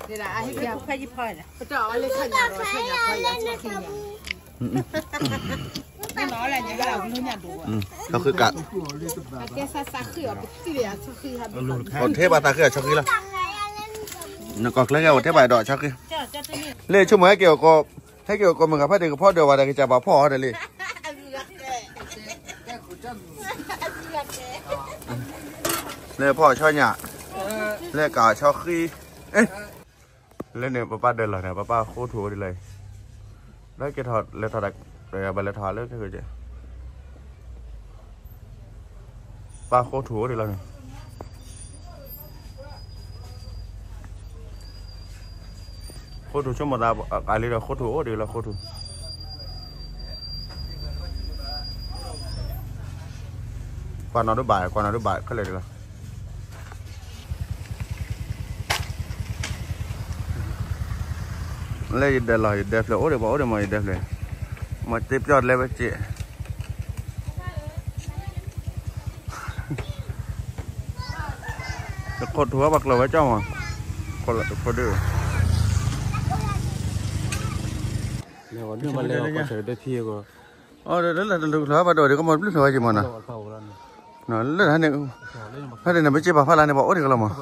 အဟဲက့ၤဖဲယဖီလဲၣ်, ပတအီလၢဆၣ်ညါဒီးဆၣ်ညါဖီယၤဆီဃံညါ, ဆီဃံကး, အိၣ်ထဲဘၣ်သးဃံအဆီဃံလီၤ, နကီၢ်ချၢကဲအိၣ်ထဲဘၣ်ဒီးဆီဃံ, လၢဆိကမိၣ်ဟဲက့ၤအိၣ်ကီး, ဟဲက့ၤအိၣ်ကီးမုၢ်ဂၤဖဲန့ၣ် ကဖီဒၢးဝဲဒၣ်ကစၢ်ပာ်ဖီအီၤတလံ, လၢဖီအီၤဆီညၣ်, လၢကးအီၤဆီဃံ, လၢန့ၣ် ပပၢ်ဒၢးလီၤန့ၣ် ပပၢ်ဃိထူၣ်အိၣ်ဒံးလီၤအံၤ, လၢက့ၤထီၣ်လဲၤထီၣ်, ဘၣ်လဲၤထီၣ်လၢက့ၤ, ပၢ်ဃိထူၣ်အိၣ်ဒံးလီၤန့ၣ် ဃိထူၣ်ဆိကမိၣ်သးအကးလံဒီး ဃိထူၣ်အိၣ်ဒံးလီၤ ဃိထူၣ်, ကွၢ်နီၣ်ဒုးဘၣ် ကွၢ်နီၣ်ဒုးဘၣ်ခဲလၢာ်ဒံးလီၤ. လၢယဒၢးလီၤ ယဒၢးဖျၢၣ်အိၣ်ဒံး ပှၤအိၣ်ဒံးမး ယဒၢးဖျၢၣ်, မ့ၢ်တ့ပျီလဲဝဲစ့ၢ် တခိၣ်ထူၣ်ဝဲပှၤကျိၤဝဲကၠီမး, ခိၣ်ဒုး, လၢတဖံအဂီၢ်, လၢတလူၢ်ဖျၢၣ်ဝဲပှၤဒိၣ်ဒံး ကမီၤတဘျုးဖျၢၣ်ဝဲက့ၤမးနီၤ, လၢတၢ်န့ၣ်, ဖဲန့ၣ်န့ၣ် ပစ့ပာ်ဖးလၢန့ၣ် ပှၤအိၣ်ဒံးကလီၤမး,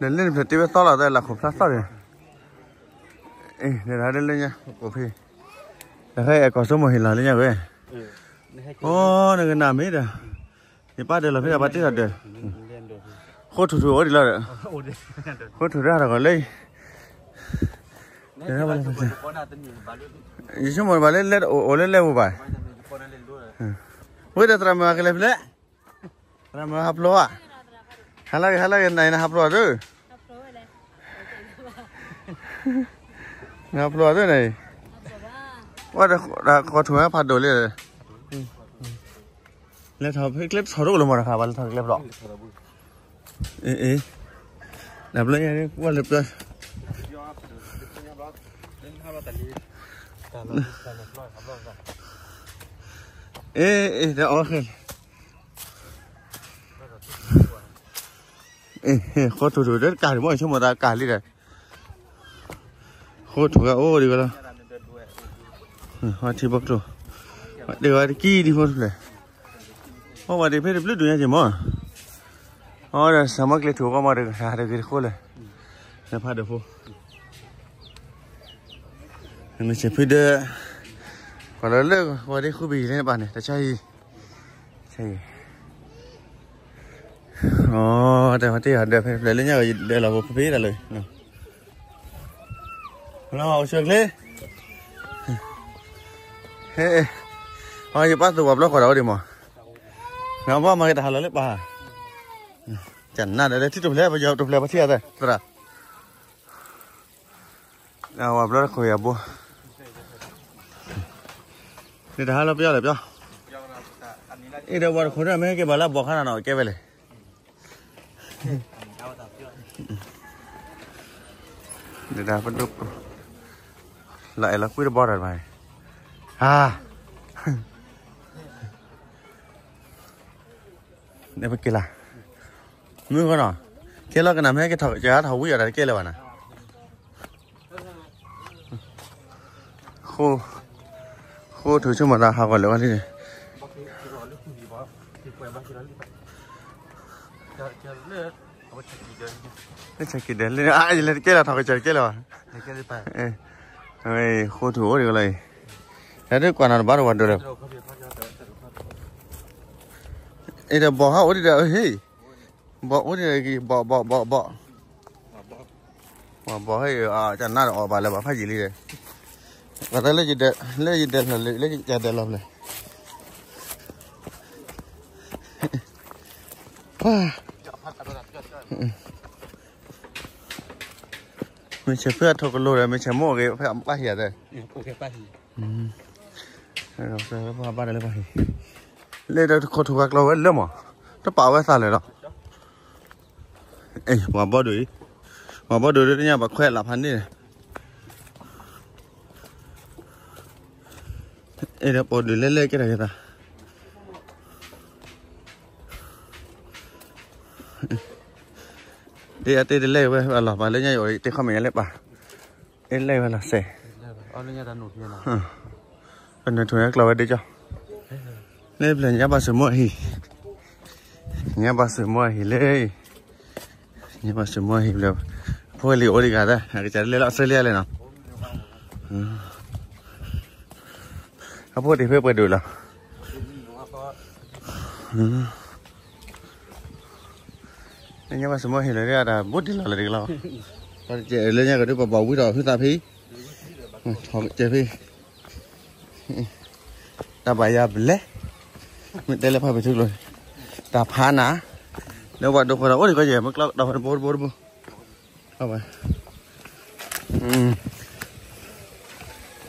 နလၢနဖျၢၣ်တ့ဝဲသီလီၤ တၢ်လၢခိၣ်ဖျါသီန့ၣ်, အ့ၣ် နဒၣ်လၢညါ ကိးဖံ, တၢ်ဖဲအဲၣ်ကီၢ်စိမိၣ်ဟ့ၣ်လီၤလၢညါဝဲ, အိ နကနၣ်မ့ၢ်ဒီး, ယပၢ်ဒၢးလီၤဖဲဒၣ်ပှၤတ့ထီၣ်ဒၢး, ဃိထူၣ်ထူၣ်အိၣ်ဒံးလီၤဒီး, ဃိထူၣ်တၢ်ထီၣ်ကီးလၢ, ယဆိကမိၣ်ဘၣ်လၢလဲၣ်အိၣ်လၢလဲၣ်ပူၤဘၣ်, ဝဲဒီးသရၣ်မုၣ်အကလဲၤဖဲလဲၣ်, သရၣ်မုၣ်ဟးဖျိဧါ, ဟါလၢဂ့ၤ ဟါလၢဂ့ၤ နၤအံၤနဟးဖျိအီၤသု, နဟးဖျိအီၤသုန့ၣ်, ဝဲဒီးဃိထူၣ်ဖးဒိၣ်လံ, လဲၤထီၣ်ဖဲကျဲထီၣ်တအိၣ်လၢၤမးတခါဘၣ် လဲၤထီၣ်ကျဲဖျိ, အ့ၣ်အ့ၣ်, နဘျီညါဝဲလၢပျၢၤ, အ့ၣ်အ့ၣ် တၢ်အီၣ်ခဲလၢာ်, အ့ၣ် ဃိထူၣ်ထူၣ်ဒီးတကးဒံးမ့ၢ် ဆိကမိၣ်သးကးလံဒီး, ဃိထူၣ်ကအိၣ်ဒံးဝဲလီၤ, ထံဖိကီၢ်, ဒ်ဝဲတကံဒံးဖိတဖျၢၣ်, အိၣ်ဝဲဒၣ်ဖဲတဘျုးဒုးညါက့ၤမ့ၢ်, အိၣ်ဒီးစၢ်မီကျဲထူၣ်ကီၢ်မီတဂၤတဂ့ၤတဃိလၢာ်, နဖးဒိၣ်ဖိ, မ့ၢ်ဆဲးဖုဒၢ, ကွၢ်လီၤလၢဝဲဒၣ်ဃုဘ့ၣ်ယံၤလၢနပၢ်န့ၣ် တၢ်ဆါဟံၣ်, ဆါဟံၣ်, အိၣ်တၢ်ဖးတ့ၢ်ဟးဒၢးဖဲတဖျၢၣ်လၢညါ ယဒၢးလီၤဖိဖဲဒၣ်လၢ, လၢအိၣ်ဆှၢကျဲ, ဟဲ, ယပၢ်သူၣ်ဝဲဘျီဃီဒီးအိၣ်ဒံးမး, နဘၣ်မၤက့ၤတၢ်ဟးလီၤလၢပၢ်, ကနၣ်ဒီးလၢထံတဖျၢၣ် ပယီၤတဖျၢၣ် ပထံၣ်အသးသရၣ် အဝဲဘျီတခိၣ်ယၤဘိ, န့ၣ်တဟါလၢပယီၤလဲၣ်ပယီၤ, အ့ၣ်ဒီးဝဲတခိၣ်န့ၣ် မ့ၢ်ဟဲက့ၤဘၣ်လၢအဘီခါနၤနီၤ ကဲဝဲလဲၣ်, ဒၣ်ပဒိၣ်, လၢအဲၣ်လီၤကွံတဘီတၢ်တဖၣ်, ဟါ, န့ၣ်ပက့ၤလၢ, မုၢ်ဃီနီၤ, ကဲလီၤကနၣ်မ့ၢ်ဟဲက့ၤထီၣ်ကစၢ်ထီၣ်ဝံၤအီၤတၢ်တကဲလၢၤဘၣ်နၤ, ဃိ, ဃိထူၣ်ဆိကမိၣ်သးဟးဂီၤလၢာ်ဝဲလံန့ၣ်, လၢဆဲးက့ၤဒၢးလံ, အါ ယလဲၤတကဲလၢၤ ထီၣ်ကစၢ်တကဲလၢၤဘၣ်, ဃိထူၣ်အိၣ်ဒံးဝဲလီၤအံၤ, တၢ်ဒုးကွၢ်နီၤတဘၣ်တဝၤဒိၣ်လၢၤ, အ့ၣ်ဒီးဘီၣ်ဟးအိၣ်ဒံးဒီး ဟ့ၣ်, ဘီၣ်အိၣ်ဒံးဒီး ဘီၣ် ဘီၣ် ဘီၣ် ဘီၣ်, ပှၤဘီၣ်ဟဲအံၤ တၢ်နါဒီးအီၣ်ဘၣ်လၢၤဘၣ်ဖးယံာ်လံဒီး, ပှၤတၢ်လၢယဒၢး, လၢယဒၢးဖျၢၣ်လၢ လၢယဒၢးလီၤဖျၢၣ်, မ့ၢ်ဆဲးဖုအထီၣ်ကလိၤဒီး မ့ၢ်ဆဲးမိၢ်အဂ့ၤ ဖဲအပၢ်ဟံၣ်ဧါတဲ, ပၢ်ဟံၣ်, ပၢ်ဘၣ်ဒီးလၢပၢ်ဟံၣ်, လၢဒီးတခိၣ်ထူၣ်ဂၤကျီၤဝဲလၢမး, တပာ်ဝဲသးလၢၤဒီး, အ့ၣ် ပှၤဘီၣ်ဒိၣ်အံၤ, ပှၤဘီၣ်ဒိၣ်ဒုးတညါဘၣ်ခွဲးလၢ်ဖးန့ၣ်ဒီး, အ့ၣ်ဒီးပှၤဒုးလဲၤလဲၤကဲထီၣ်က့ၤသး, အတဲတလဲၣ်ဝဲလီၤ ပှၤလၢညါယအိၣ်တဲခီမ့ၢ်ညါလၢပၢ်, တဲလဲၣ်ဝဲလီၤစဲး, ပနုာ်ထူၣ်ညါကျီၢ်ဝဲဒုကၠီ, လၢပျၢၤညါဘၣ်စၢၤမိၢ်အဟံၣ်, ညါဘၣ်စၢၤမိၢ်အဟံၣ်လၢ ညါဘၣ်စၢၤမိၢ်အဟံၣ်ဘျၢၤ, အဖိလံၤအိၣ်ဒံးဂၤသၢ အကစၢ်တလဲၤလၢအီစထြ့လယါလဲၣ်နီၤ, အဖိတ့ၢ်ဖဲပှဲၤဒိၣ်လီၤ. လၢညါဘၣ်စၢၤမိၢ်ဟံၣ်လၢဒၣ်တၢ်ဘူးတံၢ်လီၤလၢတကလီၤ, လၢညါကဒုးပဘၣ်ဝံထီၣ်ဖုသးဖံ, ထီၣ်ကစၢၢ်ဖံ, တၢ်ဘၣ်ယၤဘျဲ, မ့ၢ်တဲလၢဖးပ့ၤထူကျိၤ, တၢ်ဖးနၤ, လၢပှၤဒိဃီၤဒီးအိၣ်ဒံးကီယဲၢ် မ့ၢ်ကျီကဒီးဖဲတဘိတဘိတဘိ,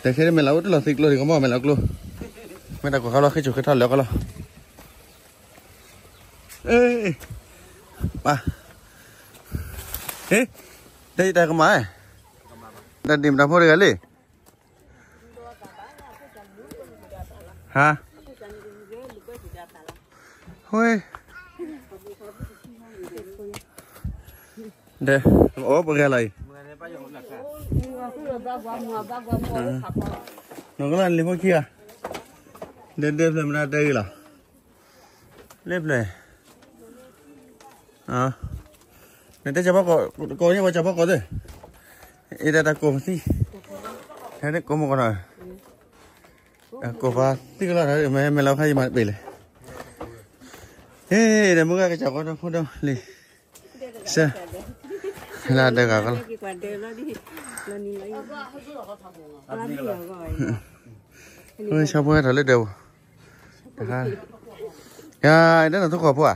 တဲခဲမ့ၢ်လၢအိၣ်တလီၤသံကျိဒံးကမီၢ် မဲာ်လီၤကျိ, မ့ၢ်တၢ်ကိၢ်ခါလီၤ ဃ့ဆိၣ်ဃ့ထီၣ်လၢကီလီၤ, ပၢ်, တဲယတၢ်ကမၣ်, တၢ်ဒ့ၣ်မတၤဖိတဂၤလံ, ဟါ, ဝဲ, အိၣ်ပဂဲၤလီၤအံၤ, နီၢ်ကလၢ်လံၤဖိခံဂၤ, ဒဲဒဲဖျၢၣ်မတၤတဲဂ့ၤလီၤ, လၢဖျၢၣ် နတဲကၠီၤဘီကီး, ကိးန့ၢ်ဝဲကၠီၤဘီကီးသ့, အံၤတၢ်တၢ်ကိးပသံ, ဟဲန့ၣ်ကိးမုၢ်ကီးနီၤ, ကိးပသံကလီၤ, မဲမဲလီၤခါယမၤတပ့ၤလဲၣ်, ဟဲ, ဒီးမုၢ်ဂၤကစၢ်ကီးဒီးဖိဒီးလံၤ, စၢ, လၢဒၢးဂၤကလီၤ, ဆီဖိဟဲထီၣ်လၢဒၢးပူၤ, တခါ, ယၤ, တၢ်နသကိးဖိဧါ,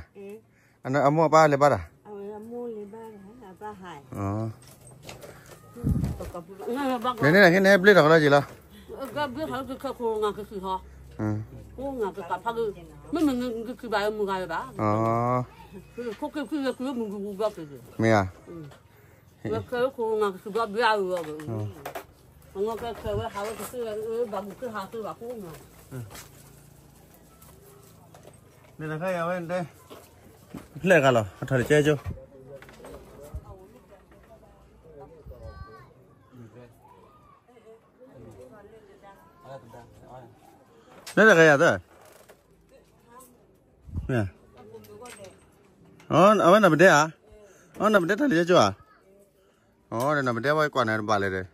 အမိၢ်အပၢ်လဲၤဘါတၢ်, န့ၣ်န့ၣ်ခဲန့ၣ်ဘျ့ထီၣ်ကလီၤက့ၤလီၤ, မ့ၢ်ဧါ, န့ၣ်တခါယၤဝဲတဲ, ဖျဲၣ်ဂၤလီၤ အထီၣ်တကဲကၠိ, လၢတဂၤယၤသၢ, အဝဲနပဒဲဧါ, အဝဲနပဒဲတၢ်လၢကၠိဧါ, အဒီးနပဒဲဝဲကွၢ်နၤတဘၣ်လဲၣ်ဒီး,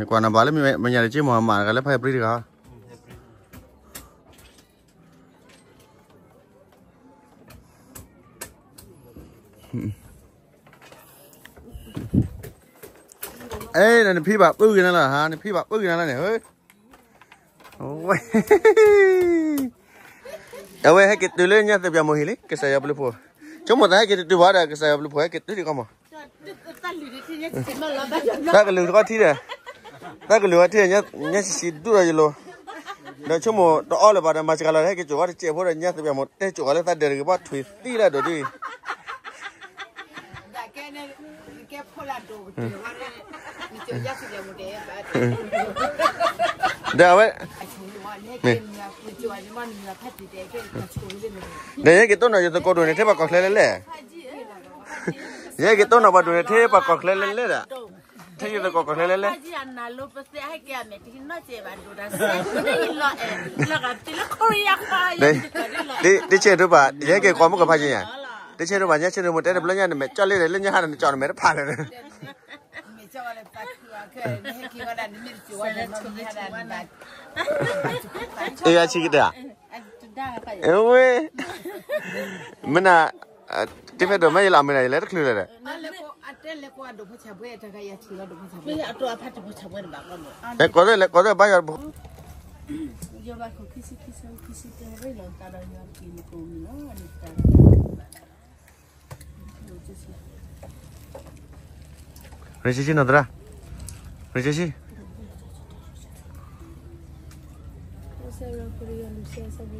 ကွၢ်နၤဘၣ်လၢမဲာ်ညါတက့ၢ်မ့ၢ်မးတဂၤလၢဖးယပြံတဂၤ အဲ နဖံဘၣ်ပုၢ်က့ၤနၤလီၤဟါ, နဖံဘၣ်ပုၢ်က့ၤနၤလီၤန့ၣ်, ဝဲ, အဝဲဟဲက့ၤတုၤလၢညါသပျၢ်မိၢ်ဟံၣ်လံ ကစၢ်ယွၤဘျုးဖှိၣ်, ဆိကမိၣ်သးဟဲက့ၤတတုၤဘၣ်ဒီး ကစၢ်ယွၤဘျုးဖှိၣ်ဟဲက့ၤတုၤဒံးကီမး, သးကလုၢ်တခီထံဒီး, သးကလုၢ်ထီၣ်ထံဒီး, ညၣ်ဆံးဆံးဒူၣ်ဒီးယလိၤ, ဒီးဆိကမိၣ်တအီလၢၤဘၣ်ဒီး မၤစှၤလီၤဒီး ဟဲက့ၤစိာ်ဃီတစဲးဖိဒီး ညၣ်သပျၢ်မိၢ်တဲစိာ်ဃီလၢသးဒၢးတဂ့ၤ ဘၣ်ထွံၣ်သံလၢဒိၣ်ဒ်အံၤ ဒီးအဝဲ, ဒီးယဟဲက့ၤတိၢ်နီၣ်ယသကိးဒိၣ်န့ၣ် ထဲပှၤကီၢ်ချၢလဲၣ်လဲၣ်, ယဟဲက့ၤတိၢ်နီၣ်ပှၤဒိၣ်န့ၣ် ထဲပှၤကီၢ်ချၢလဲၣ်လဲၣ်ဒီး, ထဲယသကိးကီၢ်ချၢလဲၣ်လဲၣ် တဆဲးဒိၣ်ဘၣ်, ယဟဲက့ၤကိးမုၢ်ကဖးက့ၤညါ, တဆဲးဒိၣ်ဘၣ် ညါဆဲးဒိၣ်မိၢ်တဲတဘျီညါန့ၣ် မဲာ်ကၠီလံဒီး လၢညါဟါဒီး နကၠီန့ၣ် မဲာ်တဖးလၢာ်ဒီး, အ့ အဆံးကတၢၢ်ဧါ, အဝဲ, မ့ၢ်နၤ, တဖဲဒိၣ်မ့ၢ်ယလီၤမ့ၢ်နၤ ယလဲၤတချုးလၢာ်ဒီး ကိးသ့ၣ်လဲၤကိးသ့ၣ်ဘါယွၤတဘိ, ရ့ၣ်ဆံဆံနီၢ်သရၣ်, ရ့ၣ်ဆံဆံ ကစၢ်ခရံာ်စံးဘျုးကစၢ်ယွၤနီၤ, စံးဘျုးက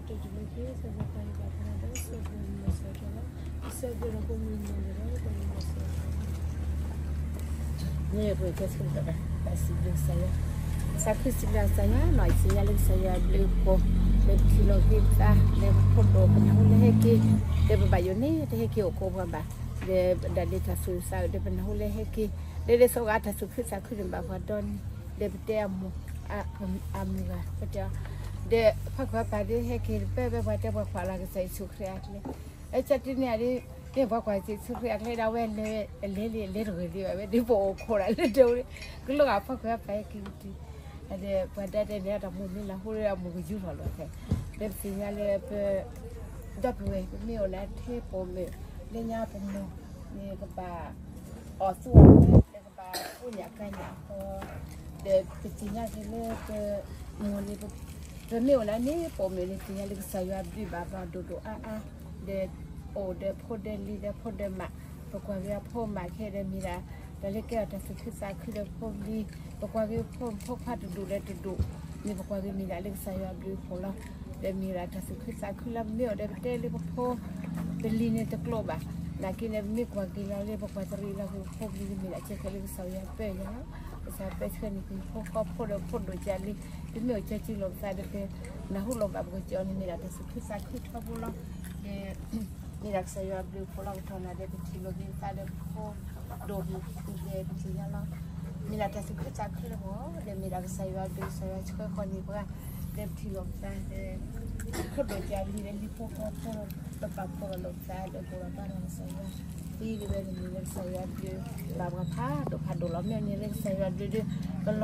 စၢ်ယွၤဘျုးဖှိၣ် ပထံၣ်လိာ်က့ၤပသး လၢပဖိဒိၣ် ပနၢ်ဟူလၢဟဲက့ၤ, ဒီးပဘၣ်ယိၣ်န့ၣ် တဟဲက့ၤအိၣ်ကိးပှၤဘၣ်, ဒီးဒၣ်လၢတၢ်သူၣ်စၢ်ဒီးပနၢ်ဟူလၢဟဲက့ၤ, လၢလၢစီၤဂၤတၢ်သူၣ်ခုသးခုန့ၣ်ဘၣ်ပှၤဒီနံၤ, ဒီးပတဲအမိၢ်, အမုၢ်ဂၤ ပတဲအီၤ, ဒီးဖးကွၢ်ပာ်ဒ်ဟဲက့ၤတပၢၢ်ဘၢပှၤတဲပှၤကွၢ်လၢကစၢ်ယ့ၣ်ၡူးခရံာ်အကျဲ, အဆၢတနံၤအံၤ မ့ၢ်ပှၤကွၢ်ကစၢ်ယ့ၣ်ၡူးခရံာ်အကျဲဒၣ်ဝဲလဲၤ အလဲၤလံ အလဲၤတဂ့ၤလံဘၣ်ဝဲ ဒ်ပအိၣ်ခိးဒၣ်လၢတဲဝဲ, ကလီၤဂာ်ဖးကွၢ်ပာ်ဟဲက့ၤတံၢ်, ဒီးပှၤဒၣ်တဲန့ၣ် တၢ်မူမ့ၢ်လၢဟူလၢအမူကယူၢ်ထီၣ်လီၤခဲ, ဒီးပသ့ၣ်ညါလၢပ ဒီပုၢ်ဝဲၢ် ပမ့ၢ်အိၣ်လၢထံပိာ်မုၣ် လၢညါပမိၢ် န့ၣ်ကဘၣ် အီၣ်သူအီၣ်သး လၢကဘၣ်အိၣ်ညၣ်ကါညၣ်ဃီ, ဒီးပသ့ၣ်ညါက့ၤလၢပမိၢ်န့ၣ် ပမ့ၢ်အိၣ်လၢန့ၣ် ပိာ်မုၣ်န့ၣ် သ့ၣ်ညါလၢကစၢ်ယွၤဘျုးဘၣ်ပှၤဒိၣ်ဒိၣ်အါအါ, ဒီးအိၣ်ဒီးဖိဒီးလံၤဒီးဖိဒီးမါ, ပကွၢ်က့ၤအဖိမါခဲဒီးမ့ၢ်ဒၣ် တၢ်လၢကဲအီၤတၢ်သူၣ်ခုသးခုဒီးဖိလံၤ, ပကွၢ်က့ၤဖိမုၣ်ဖိခွါတဒူၣ်လၢတဒူၣ်, မ့ၢ်ပကွၢ်က့ၤမ့ၢ်ဒၣ်လၢကစၢ်ယွၤဘျုးဖှိၣ်လီၤ, ဒီးမ့ၢ်ဒၣ်တၢ်သူၣ်ခုသးခုလၢမ့ၢ်အိၣ်ဒီးပတဲလၢပဖိ ပလံၤန့ၣ်တကျိၤဘၣ်, နာ်က့န့ၣ် ပမ့ၢ်ကွၢ်က့ၤလီၤလၢပကွၢ်တရံးလီၤက့ၤပဖိပလံၤန့ၣ် မ့ၢ်ဒၣ်ကဲခဲလၢကစၢ်ယွၤပၢၢ်ယၤလီၤ, ကစၢ်ယွၤပၢၢ်ဆှၢန့ၢ်က့ၤဖိဃီဖိဒီးဖိဒိၣ်ကၢ်လံ, ပမ့ၢ်အိၣ်ကၢ်စုလိာ်ပသးဒီးပနၢ်ဟူလိာ်ဘၣ်ပကစၢ်အီၤန့ၣ် မ့ၢ်ဒၣ်တၢ်သူၣ်ခုသးခုထီဘိ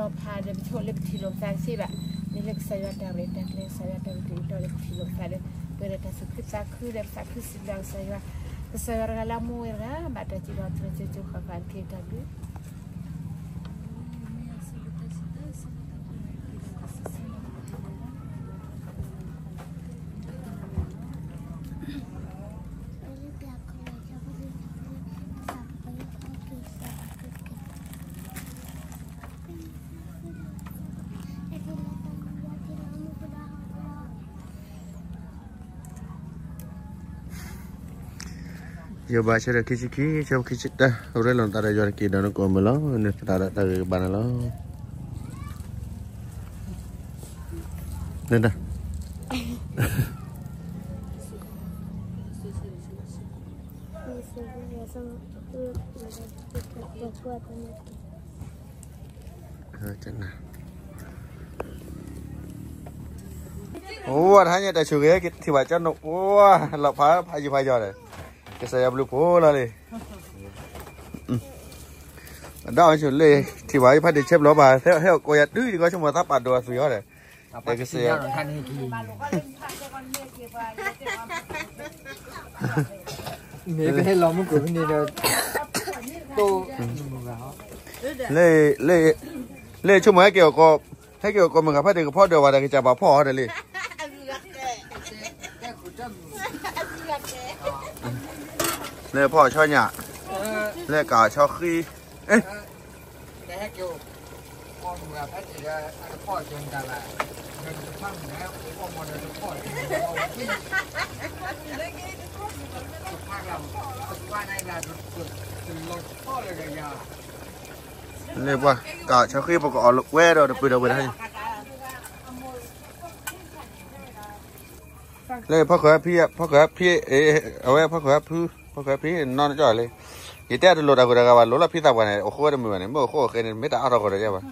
လီၤ, ဒီး မ့ၢ်ဒၣ်ကစၢ်ယွၤဘျုးဖှိၣ်လီၤကထီၣ်နၤဒီး ပထံၣ်လိာ်က့ၤပသးဒီးဖိဒိၣ်မုၣ်ဒီးပထံၣ်ညါလီၤ, မ့ၢ်ဒၣ်တၢ်သူၣ်ခုသးခုလၢပဂီၢ် ဒီးမ့ၢ်ဒၣ်ကစၢ်ယွၤဘျုး ကစၢ်ယွၤဆှၢဃီန့ၢ်ပှၤ, ဒီးပထံၣ်လိာ်ပသးဒီး ဖိဒိၣ်ကၢ်လံဒီးလံဖိဃီဖိ, ပပာ်ဖှိၣ်လိာ်ပသးဒီး ပလိၣ်ဘၣ်ဒီးကစၢ်ယွၤ, ဒ်အံၤဒီးဝဲန့ၣ်မ့ၢ်လၢကစၢ်ယွၤဘျုး ဘၣ်ပှၤဖးဒိၣ်ဖးဒိၣ်လီၤ, မ့ၢ်န့ၣ်လၢကစၢ်ယွၤဘျုးဒီး ကလီၤဖးဒီးပဆိလၢပထံၣ်လိာ်ပသးတသ့ဘၣ်, မ့ၢ်လၢကစၢ်ယွၤတၢ်ရဲၣ်တၢ်ကျဲၤ ကစၢ်ယွၤတၢ်ကတဲာ်ကတီၤဒီးပထံၣ်လိာ်ပသးဒီး ပှဲၤဒီးတၢ်သူၣ်ခုသးခုဒီးပသးခုစံးဘျုးကစၢ်ယွၤ, ကစၢ်ယွၤတဂၤလၢအမူဝဲတဂၤ ဘၣ်တၢ်စံးထီၣ်ပတြၢၤကၠိကၠိဃၣ်ဃၣ်တက့ၢ် တၢ်ဘျုး ယဘၣ်ဆၢထၢၣ်ခံဆံခံ ဆၢခံဆံတၢ ရ့လိာ်သးဒီးယွၤတက့ၢ်ဒီးနကိးမုၢ်လီၤ နသရၣ်ဒီးတၢ်ဂ့ၢ်ကဘၣ်နၤလီၤ နတၢ် အိၣ် တဟါညါတၢ်ဆူၣ်ဂ့ၤ ထံၣ်ဘၣ်ကၠီနိၣ် အိၣ် လီၤဖးဖးယံၤဖးယီၤဒီး ကစၢ်ယွၤဘျုးဖှိၣ်လီၤလံ ဒီးဆူၣ်လၢ ထံၣ်ဘၣ်ဖးဒံးဆဲးဘျီဘၣ် ဟဲအိၣ်ကိးယၤတုၤဒံးကီၢ်ဆိကမိၣ်သးပာ်ဒိၣ်အသွံၣ်အီၤဒီး ကစၢ်ယွၤ မ့ၢ်ကဟဲလီၤမုၢ်ကၢၢ်ဖဲန့ၣ်ဒီး တိၢ် လၢ လၢ လၢဆိကမိၣ်ဟဲက့ၤအိၣ်ကီး ဟဲက့ၤအိၣ်ကီးမုၢ်ဂၤဖးဒံးကဖီဒိၣ်ဘၣ်ဒီးကစၢ်ဘၣ်ဖီအီၤဒီးလံ လၢဖီအီၤဆီညၣ် လၢကးအီၤဆီဃံ လၢပှၤ ကးဆီဃံပကအီၣ်ဝဲဒီးတပၢၢ်ဒီးဝဲဒၣ် လၢဖီခိၣ်ဖံ ဖီခိၣ်ဖံ အဝဲဖီခိၣ်ဖု ဖီခိၣ်ဖံ နီၢ်ကၠီလံ ယတဲတလိၣ်တၢ်ဂုၤတၢ်ဂၤဘၣ် လိၣ်လၢဖံသးပှၢ်န့ၣ် အိၣ်ဃိဝဲတမုာ်ဘၣ်န့ၣ် မ့ၢ်အိၣ်ဃိအိၣ်ဃဲန့ၣ် မ့ၢ်တၢ်အါထီၣ်ကီၢ်ဒီးယဲဘၣ်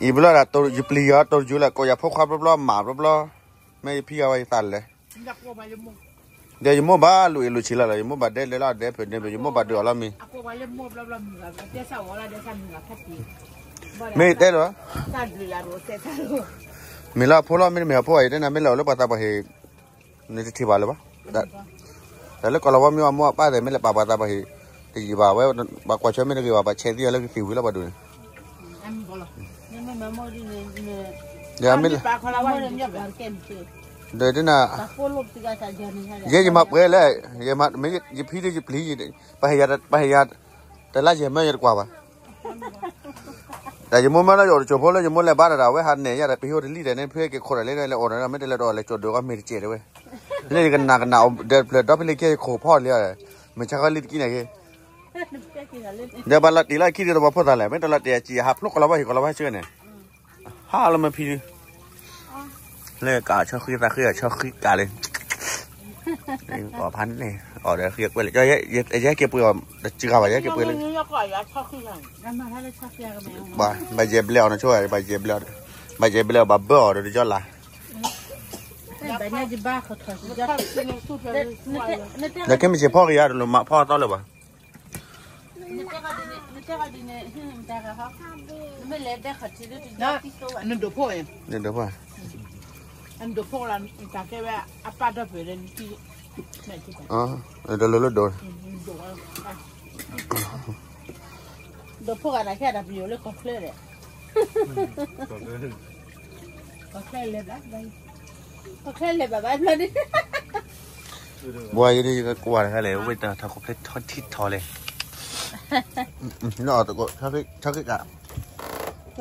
ယဘျီဒၣ် ယပျံၤယီၤ တိၢ်တယူၤလၢ ကိးယၤဖိခွါဘျီဘျီ မးဘျီဘျီ မ့ၢ်ယဖံအဝဲယသးလဲၣ် ဒီးယမိၢ်ဘၣ်လူၤအ့ၣ်လူၤဆံးလီၤလီၤ ယမိၢ်ဘၣ်ဒဲလဲလီၤဒဲဖုးဒဲဖုး ယမိၢ်ဘၣ်ဒုးအီၤလီၤမံၤ မ့ၢ်တဲလီၤ မ့ၢ်လၢအဖိလီၤ မ့တမ့ၢ်အဖိဘၣ် ယတဲနၤ မ့ၢ်လၢအအိၣ်လၢပှၤသးပှၢ်ဟံၣ် နတထံၣ်ဘၣ်လၢၤဘၣ် တၢ်လၢကီၢ်လီၤဝါမ့ၢ်အမိၢ်အပၢ်သ့ၣ် မ့ၢ်လဲၤပာ်ပှၤသးပှၢ်ဟံၣ် တယံာ်ဘၣ်ဝဲ ပှၤကွၢ်ဆၢမ့ၢ်တဂ့ၤဘၣ် ပှၤဆဲးသံအီၤလၢကသံၣ်ဝံၤလီၤပှၤဒိၣ်န့ၣ် ဒီးမ့ၢ်လၢ ဒီးတနၤ ယဲယမၤပှဲၤလဲၣ် ယမၤ မ့ၢ်ယဖံဒီးယပျံၤ ပှၤဟ့ၣ်ယၤ ပှၤဟ့ၣ်ယၤ တလါယဲၢ်မၢယတကွၢ်ဘၣ် တၢ်ယမိၢ်မၢလၢယအိၣ်တစိၢ်ဖိလၢယမိၢ်လဲၤဘါတၢ်ဒီး အဝဲဟးနဲၣ်ယၤဒီး ပဟံၣ်အိၣ်တလံၣ်ဒီးန့ၣ် ဖုက့ၤခိးတၢ်လၢလဲၤအိၣ်ဒီး မ့ၢ်တလဲၤဒီးလဲၤကၠိဒုးကီၢ်မ့ၢ်တစဲးတဲဝဲ လၢယကနၣ်ကနၣ် ဒီးဖျၢၣ်ဒီဖဲလၢကဲယခိၣ်ဖီၣ်လံ မ့ၢ်ဆါဃီလံတကံၢ်န့ၣ်က့ၤ ဒီးဘၣ်လီၤတံၢ်လၢခံဒီးတဘီဖိသၣ်လဲၣ် မ့ၢ်တလီၤတံၢ်အစံၣ် ဟးဖျိကီၢ်လီၤဝါဟံၣ်ကီၢ်လီၤဝါဆၢန့ၣ် ဟးလီၤမ့ၢ်ဖံဒုး လၢကးဆီဃံသးဃံအီၤဆီဃံကးလၢ အီၤဖးန့ၣ် အီၤဒီးဃံကွဲးလၢ ယဟဲက့ၤပှ့ၤအီၤ တစှၤဘၣ် ယဟဲက့ၤပှ့ၤလၢ ဘၣ်ယဲၢ်ဘျဲအီၤနဆိ ဘၣ်ယဲၢ်ဘျဲအီၤ ဘၣ်ယဲၢ်ဘျဲအီၤ ဘၣ်ဘၢအီၤဒီးတကီလၢ် ဒီးခဲမ့ၢ်စ့ၢ်ဖီၣ်က့ၤယၤ တလိၣ်မၤဖီၣ်အသီလၢၤဘၣ် နဒိးဖှိၣ် နဒိးဖှိၣ်လီၤ တၢ်ကဲဝဲအပၢ်ဒီဖျၢၣ်ဒီးနတံၢ် တလိၣ်လၢဒိး ဒိးဖှိၣ်ဂၤတၢ်ခဲအတၢ်ပယိၤလၢကီၢ်ချၢဒီး ကီၢ်ချၢလဲၤဘၣ် ကီၢ်ချၢလဲၤဘၣ်ဘၣ်ဘျီဒ် ဘှီယဒ်ယကကွၢ်တခါလဲၣ် ဝ့ၢ်တၢ်ထီၣ်ခိၣ်ဖျဲၣ်ထီထံထီလဲၣ် လၢအီၤတကိး ဆီခ့ကး ဆီခ့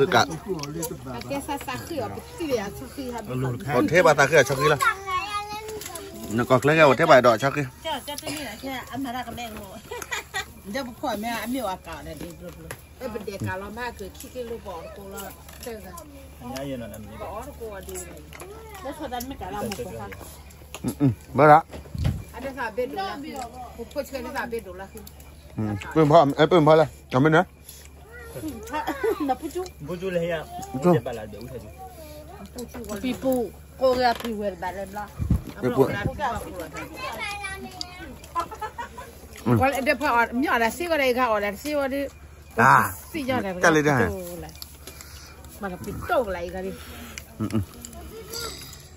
ကး အိၣ်ထဲဘၣ်သးဃ့အဆီခ့လီၤ နကီၢ်ချၢကဲအိၣ်ထဲဘၣ်ဒီးဆီခ့ ပဒဲကးလီၤမးကခံက့လိပအီၤတကိးလီၤ ဘၣ်ရၣ် ပှ့ၤဖီလၢ အမ့ၢ်န ပံပူၤ ကိးဂၤပံဝဲတဘၣ်လၢဘျီ ပံပူၤ မ့ၢ်အီၤဒၣ်စ့ဝဲဒီး အဂၤအီၤဒၣ်စ့ဝဲဒီး စံၣ်ညီၣ်တၢ်ကတၢၢ်လံ မၤတပံတိၢ်ကလၢအံၤဂၤဒ်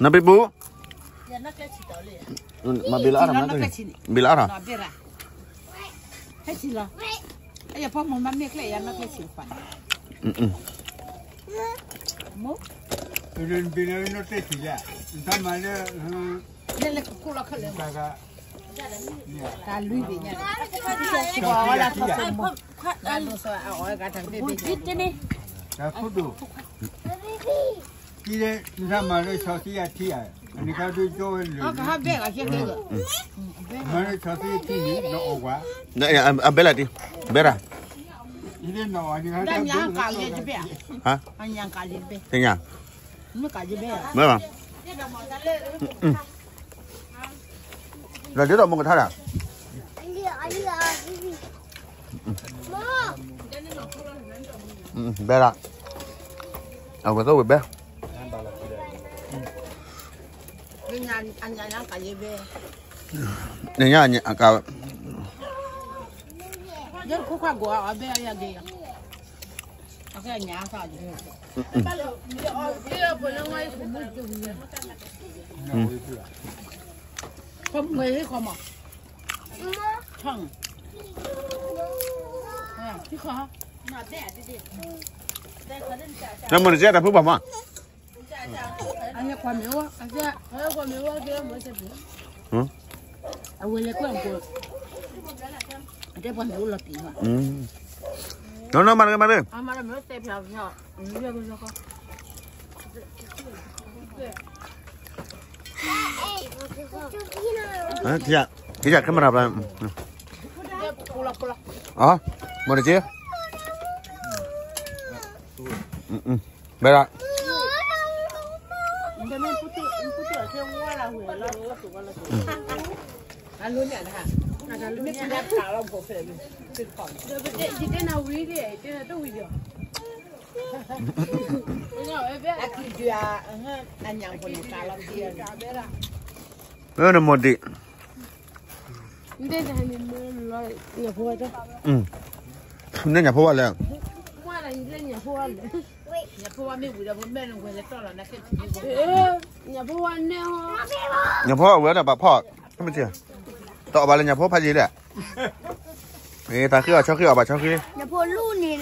နပံပူၤ မၤဘ့ၣ်လၢအါထီၣ် ဘ့ၣ်လၢအါထီၣ် ဟဲဆံလီၤ အယဖီမိၢ်မၤမ့ၢ်ကျဲယၤနီၢ်ကျဲဆံးပှၤ မိၢ် ဘ့ၣ်လၢနီၢ်ကျဲဆံးယၤ နတၢ်မၤလၢ လဲၤလၢကခိၣ်လီၤခဲလၢာ် တၢ်လွံၢ်ဘ့ၣ်ညါ တၢ်ဒိၣ်စီၤအအီၣ်ဂၤတၢ်ဘ့ၣ်ဘ့ၣ် တၢ်ခိၣ်ဒိၣ် ကံလၢနတၢ်မၤလၢဆီသံအထံဧါ နကဒုကၠိဝဲလၢ မၤလၢဆီသံအထံန့ၣ် နအီၣ်ဝဲ အဘဲလၢတံ ဘဲရၣ် တၢ်ညါကးလံတဘ့ၣ် တညါ မ့ၢ်ကးလံတဘ့ၣ် ဘဲရၣ် လီၤဒ်သိးမိၢ်ကထါဒၣ် ဘဲရၣ် အဝဲသိးဝဲဘဲ နညါအကး ယဲၢ်ခိၣ်ခွါကိးအီၤဘဲအယၤဂ့ၤ အကဲညါသး ခီမ့ၢ်ဟ့ၣ်ခီမး နမ့ၢ်တကဲတၢ်ဖုဘၣ်မး အကွၢ်မ့ၢ်ဝဲ အကွၢ်မ့ၢ်ဝဲ အဝဲလဲၤကွၢ်အီၤ အတဲပှၤမ့ၢ်အိၣ်လီၤတံၢ်ဘၣ် နီၢ်နီၢ်မၤတဂ့ၤမၤတဂ့ၤ အမၤလၢမ့ၢ်တဲဖျါဖျါ ထံၣ် ထံၣ် camera ပျါ အ မ့ၢ်တက့ၢ် ဘဲဒၣ် အနမိၢ်ဒံး နဲညၣ်ဖိဝဲလဲၣ် ညၣ်ဖိဝဲန့ၣ်ဟီ ညၣ်ဖိဝဲန့ၣ်ဟီ တအီၣ်ဘၣ်လၢညၣ်ဖိဖးယံာ်လဲၣ် တၢ်ဃ့အီၤဆီဃ့အီၤဘၣ်ဆီဃ့ ညၣ်ဖိလူန့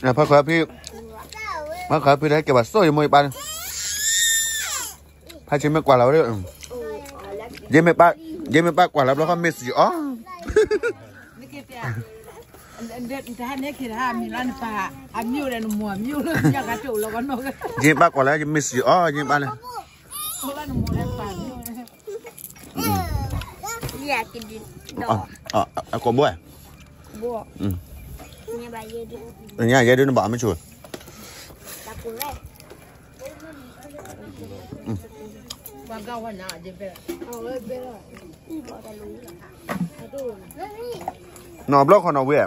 ၣ် ဖးခွါဖံ ဖးခွါဖံ တဟဲက့ၤဘၣ်စိၣ်ယမိၢ်ယပၢ်န့ၣ် ဖးဆံမ့ၢ်ကွၢ်လီၤဝဲ ယမ့ၢ်ပၢ် ယမ့ၢ်ပၢ်ကွၢ်လီၤဘျီဃီ miss you all တဟါန့ၣ်က့ၤတဟါ အမံၤလီၤနပၢ်, အမံၤအိၣ်ဒီးနမိၢ် အမံၤအိၣ်လၢညါကတအိၣ်လီၤကနီၣ်, ယဘၣ်ကွၢ်လၢ ယ miss you အီၤ ယဘၣ်လၢ အိၣ်လၢနမိၢ်လၢပၢ်မံၤ, အကိာ်ဘိ, ညါယဲဒုနဘၣ်မ့ၢ်ဆိ, နီၢ်ဘျီခီနီ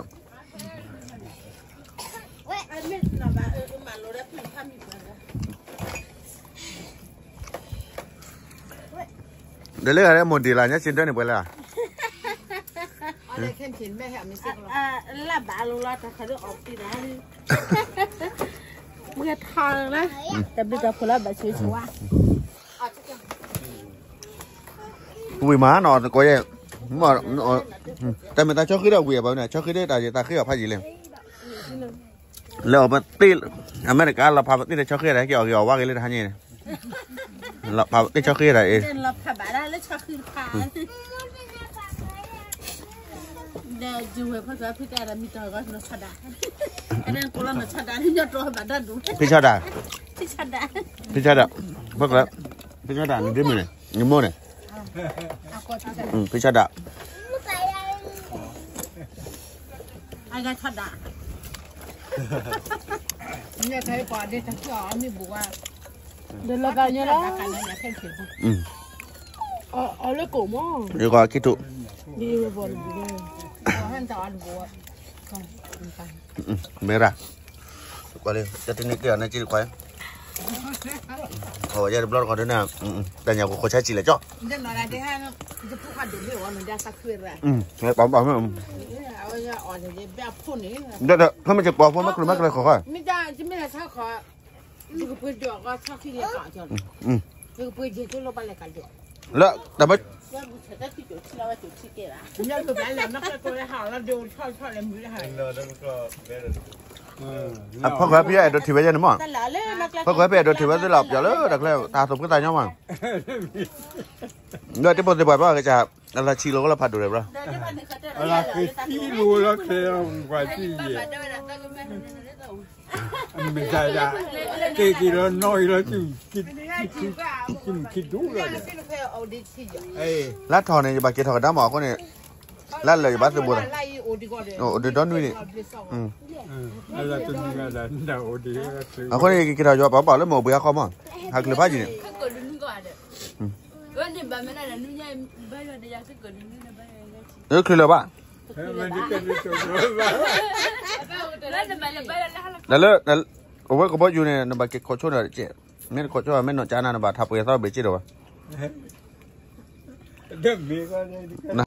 ၢ်ဝံၤ, ဒီးလၢဂၤလၢမိၢ်ဒ့ၣ်လၢ်ညါ စ့ဒၢန့ၣ်ပှဲၤလၢ, လၢဘၣ်လိလီၤတၢ်ခါဒ်အီၣ်ပံၤဒၣ်, ပှဲၤထီၣ်လၢ, တၢ်ဘျုးတၢ်ဖှိၣ်လၢဘၣ်ဆိဆိဝါ ဝံၤမးနီၤ တကိးယဲၢ်, တၢ်မ့ၢ်တၢ်ဆီဃ့ဒီးဝံၤအဘၣ်န့ၣ် ဆီဃ့ဒီးတၢ်ယတၢ်ဃ့အီၤဖးယံာ်လဲၣ်, လၢအီၤပသ့ၣ်, အမဲရကၤလီၤဖးပသ့ၣ်တၢ်ဆီဃ့ဒၣ် ဟဲက့ၤအီၣ်ဂ့ၤအီၣ်ဝါဂ့ၤလၢတဟါညါန့ၣ်, လီၤဖးပသ့ၣ်ဆီဃ့ဒၣ်အံၤ, ဒီးဝဲဖဲဖဲမံၤတၢ်ဂီၤနီၢ်ဆီဒၣ်, ဖဲဆီဒၣ်, ဖဲဆီဒၣ်, ဖဲဆီဒၣ်, ဖဲဆီဒၣ် နဒ်မုၢ်န့ၣ် နမိၢ်န့ၣ်, ဖဲဆီဒၣ်, အဂၤဆီဒၣ်, ဒီးလီၤကညါလီၤ, အီၤလၢကိၣ်မး, ယကခံထူၣ်, ယဝဲဘီၣ်လၢ, မဲရၣ်, ကွၢ်လၢ တၢ်တန့ၢ်တ့ၢ်အီၤန့ၣ်က့ၤတခွါ, ယဲတဘျီတခီဒ်န့ၣ်, တၢ်ညါကခိးဆါစံးလဲၣ်ကၠီ, ပပမ့ၢ်, ဒီးဒီး ဖဲမ့ၢ်ကပီၤဖိမ့ၢ်ကလုၢ်မ့ၢ်ကလဲၤခီၣ်ဃီ, လၢ တၢ်ဘၣ် အဖီခိၣ်ဖဲအဲၣ်ဒိးထံၣ်ဝဲယဲန့ၣ်မး, ဖီခိၣ်ဖဲအဲၣ်ဒိးထံၣ်ဝဲယဲန့ၣ်မး, ဖီခိၣ်ဖဲအဲၣ်ဒိးထံၣ်ဝဲသ့လီၤပျီလၢတၢ်ချၢ တၢ်သူၣ်ဖှံသးညီမး, ဒီးတၢ်ပိာ်သ့ၣ်ပှၤဘၣ်ကစၢ်, အလီၤဆံးလိာ်ကလီၤဖးဒိၣ်လဲၣ်ဘျီ, အလီၤက့ၤသံလိာ်လီၤချဲအီၤပှၤသံယဲၢ် မ့ၢ်ဒၣ်, က့ၤက့ၤလီၤနီၢ်အံၤလီၤ, ခံဒူၣ်လီၤ, လါထီၣ်န့ၣ် ယဘၣ်က့ၤထီၣ်ကဒါမးအဃိန့ၣ်, လါလၢာ်ယဘၣ်သုးဘူးသး, အိၣ်ဒုးဒီနွံန့ၣ်, အဃိန့ၣ် ယက့ၤထီၣ်ယွၤပှၤပှၤလၢမ့ၢ်အိၣ်ဘှံးဟါခီမး, ဟးကလုၢ်ဖးယံာ်န့ၣ်, ချုးလၢၤဘၣ်, တၢ်လၢ, အဝဲကဘီယူၤန့ၣ် နဘၣ်က့ၤခိးဆိဒီး, မ့ၢ်တခိးဆိ မ့ၢ်နီၢ်ကၠါနၤ နဘၣ်ထးပှဲၤသီဘ့ၣ်စ့ၢ်ဒီးဘၣ်, န